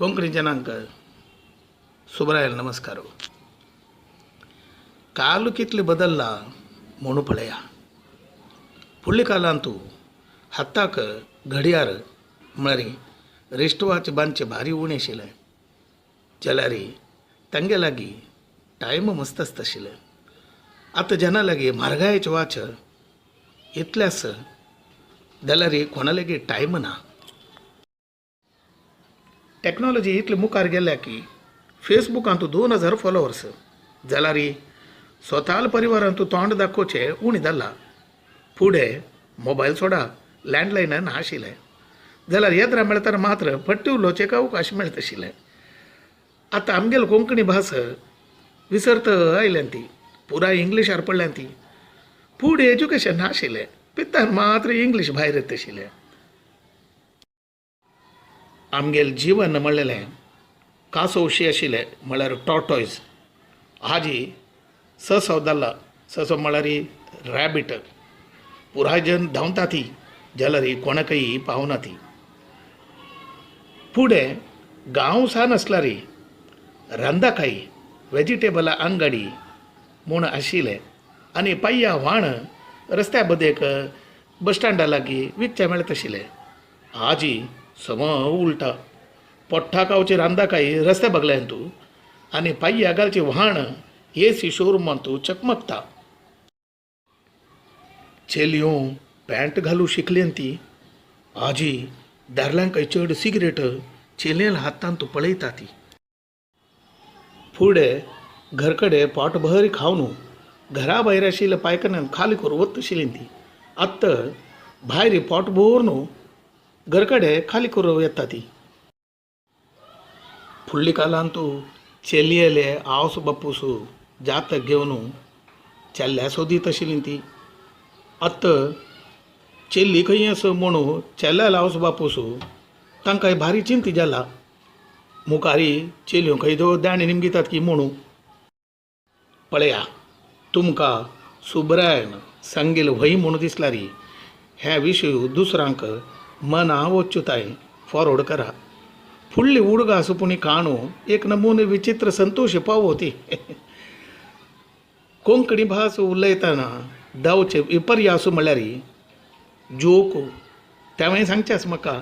कोंकणी जनांक सुब्रायल नमस्कार. काल कितले बदलला म्हणू पळया. फुडल्या कालांतू हाताक घडयार म्हळ्यार रिस्टवाच बांदचे भारी उणें आशिल्लें, जाल्यार तांगे लागीं टायम मस्त आसता आशिल्लें. आतां जेन्ना लागीं म्हारगायेचे वाच इतलें आसा जाल्यार कोणा लागीं टायम ना. टॅक्नॉलॉजी इतली मुखार गेल्या की फेसबुकांत 2000 फॉलोवर्स जाल्यार स्वताल परिवारांत तोंड दाखोवचें उणें जालां. फुडें मोबायल सोडा लँडलायन नाशिल्लें जाल्यार येद्रा मेळतना मात्र फट्टी उलोवचें अवकाश मेळत आशिल्लें. आतां आमगेली कोंकणी भास विसरत आयल्यान ती पुराय इंग्लिशार पडल्यान ती. फुडें एज्युकेशन नाशिल्लें पित्तान मात्र इंग्लीश भायर येत आशिल्लें. आमगेलें जीवन म्हणलेलें कासवशी आशिल्लें म्हळ्यार टॉर्टॉयज. हाजी ससव जाला, ससव म्हळ्यार रॅबीट. पुराय जन धांवता ती जाल्यार कोणाकय पावना ती. फुडें गांव सान आसल्यार रांदाकाय वेजिटेबला अंगडी म्हूण आशिल्लें आनी पांया व्हाण रस्त्या बदेक बस स्टँडा लागीं विकचें मेळत आशिल्लें. आजी सम उल्टा पोट्टा खावची रांदाकाय रस्त्या बगल्यान तूं आनी पांया घालची व्हाण एसी शोरुमांत चकमकता. चेलयो पॅन्ट घालूं शिकल्यान ती. आजी दादल्यांकय चड सिगरेट चेलयेल्या हातांत पळयता ती. फुडें घर कडेन पोट भर खावन घरा भायर आशिल्ल्या पायखान्यान खाली करून वता आशिल्ली ती. आतां भायर पोट भरून घर कडेन खाली करून येता ती. फुडल्या कालांत चेलयेले आवस बापूस जातक घेवन चेल्ल्या सोदीत आशिल्ली ती. आतां चेल्ली खंय आसा म्हणून चेल्याले आवस बापूस तांकां भारी चिंता जाला. मुखारी चेलयो खंय दांडे निमगितात की म्हणून. पळया तुमकां सुब्रायन सांगेल व्हय म्हणून दिसल्यार ह्या विशय दुसऱ्यांक मना वच्चुताय फॉरवर्ड करा. फुडली उडगास पुणी काणू एक नमुने विचित्र संतोष पावो ती. कोंकणी भास उलयतना दावचे विपर्यास म्हळ्यार जोक तेंवूय सांगचें आसा म्हाका.